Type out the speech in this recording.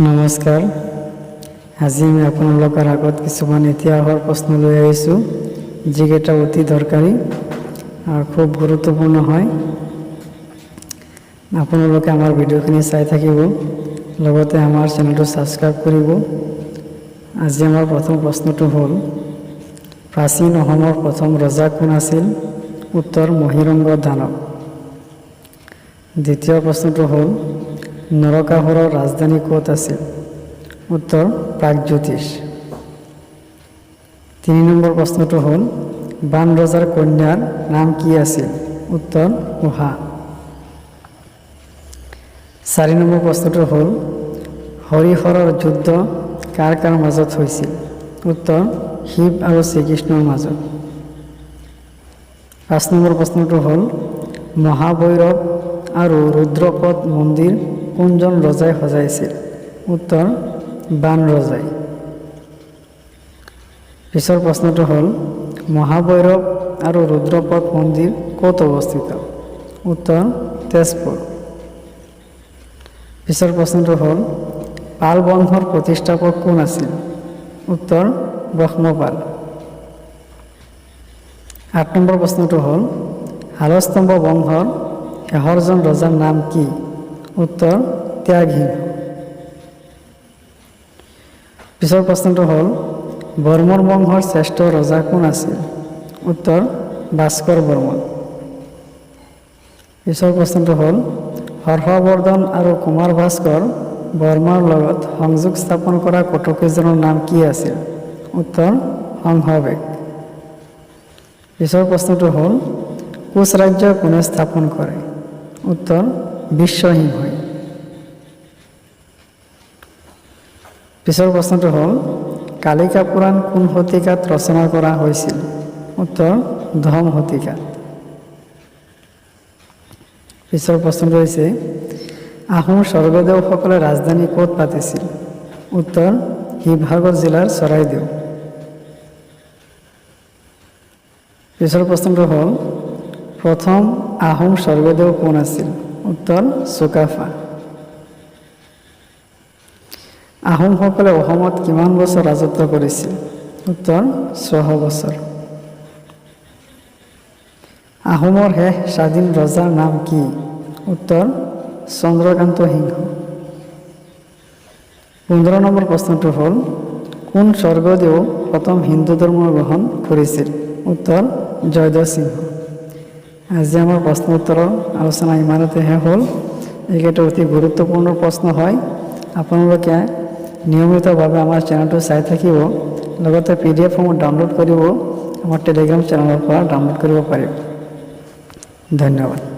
নমস্কাৰ। আজি আমি আপোনালোকৰ আগত কিছুমান ইতিহাসৰ প্ৰশ্ন লৈ আহিছোঁ, যিকেইটা অতি দৰকাৰী আৰু খুব গুৰুত্বপূৰ্ণ হয়। আপোনালোকে আমাৰ ভিডিঅ'খিনি চাই থাকিব, লগতে আমাৰ চেনেলটো ছাবস্ক্ৰাইব কৰিব। আজি আমাৰ প্ৰথম প্ৰশ্নটো হ'ল, প্ৰাচীন অসমৰ প্ৰথম ৰজা কোন আছিল? উত্তৰ, মহীৰংগ দানৱ। দ্বিতীয় প্ৰশ্নটো হ'ল, নৰকাসুৰৰ ৰাজধানী ক'ত আছিল? উত্তৰ, প্ৰাগজ্যোতিষ। তিনি নম্বৰ প্ৰশ্নটো হ'ল, বান ৰজাৰ কন্যাৰ নাম কি আছিল? উত্তৰ, ঊষা। চাৰি নম্বৰ প্ৰশ্নটো হ'ল, হৰিহৰৰ যুদ্ধ কাৰ কাৰ মাজত হৈছিল? উত্তৰ, শিৱ আৰু শ্ৰীকৃষ্ণৰ মাজত। পাঁচ নম্বৰ প্ৰশ্নটো হ'ল, মহাভৈৰৱ আৰু ৰুদ্ৰপদ মন্দিৰ কোনজন ৰজাই সজাইছিল? উত্তৰ, বান ৰজাই। পিছৰ প্ৰশ্নটো হ'ল, মহাভৈৰৱ আৰু ৰুদ্ৰপদ মন্দিৰ ক'ত অৱস্থিত? উত্তৰ, তেজপুৰ। পিছৰ প্ৰশ্নটো হ'ল, পাল বংশৰ প্ৰতিষ্ঠাপক কোন আছিল? উত্তৰ, ব্ৰহ্মপাল। আঠ নম্বৰ প্ৰশ্নটো হ'ল, শালস্তম্ভ বংশৰ শেষৰজন ৰজাৰ নাম কি? উত্তৰ, ত্যাগসিংহ। পিছৰ প্ৰশ্নটো হ'ল, বৰ্মন বংশৰ শ্ৰেষ্ঠ ৰজা কোন আছিল? উত্তৰ, ভাস্কৰ বৰ্মন। পিছৰ প্ৰশ্নটো হ'ল, হৰ্ষবৰ্ধন আৰু কুমাৰ ভাস্কৰ বৰ্মাৰ লগত সংযোগ স্থাপন কৰা কটকীজনৰ নাম কি আছিল? উত্তৰ, হংসবেগ। পিছৰ প্ৰশ্নটো হ'ল, কোচ ৰাজ্য কোনে স্থাপন কৰে? উত্তৰ, বিশ্বসিংহই। পিছৰ প্ৰশ্নটো হ'ল, কালিকা পুৰাণ কোন শতিকাত ৰচনা কৰা হৈছিল? উত্তৰ, দশম শতিকাত। পিছৰ প্ৰশ্নটো হৈছে, আহোম স্বৰ্গদেউসকলে ৰাজধানী ক'ত পাতিছিল? উত্তৰ, শিৱসাগৰ জিলাৰ চৰাইদেউ। পিছৰ প্ৰশ্নটো হ'ল, প্ৰথম আহোম স্বৰ্গদেউ কোন আছিল? উত্তৰ, চুকাফা। আহোমসকলে অসমত কিমান বছৰ ৰাজত্ব কৰিছিল? উত্তৰ, 600 বছৰ। আহোমৰ শেষ স্বাধীন ৰজাৰ নাম কি? উত্তৰ, চন্দ্ৰকান্ত সিংহ। 15 নম্বৰ প্ৰশ্নটো হ'ল, কোন স্বৰ্গদেউ প্ৰথম হিন্দু ধৰ্ম গ্ৰহণ কৰিছিল? উত্তৰ, জয়ধ্বজ সিংহ। আজি আমাৰ প্ৰশ্ন উত্তৰৰ আলোচনা ইমানতে শেষ হ'ল। এইকেইটা অতি গুৰুত্বপূৰ্ণ প্ৰশ্ন হয়। আপোনালোকে নিয়মিতভাৱে আমাৰ চেনেলটো চাই থাকিব, লগতে পিডিএফসমূহ ডাউনলোড কৰিব। আমাৰ টেলিগ্ৰাম চেনেলৰ পৰা ডাউনলোড কৰিব পাৰিব। ধন্যবাদ।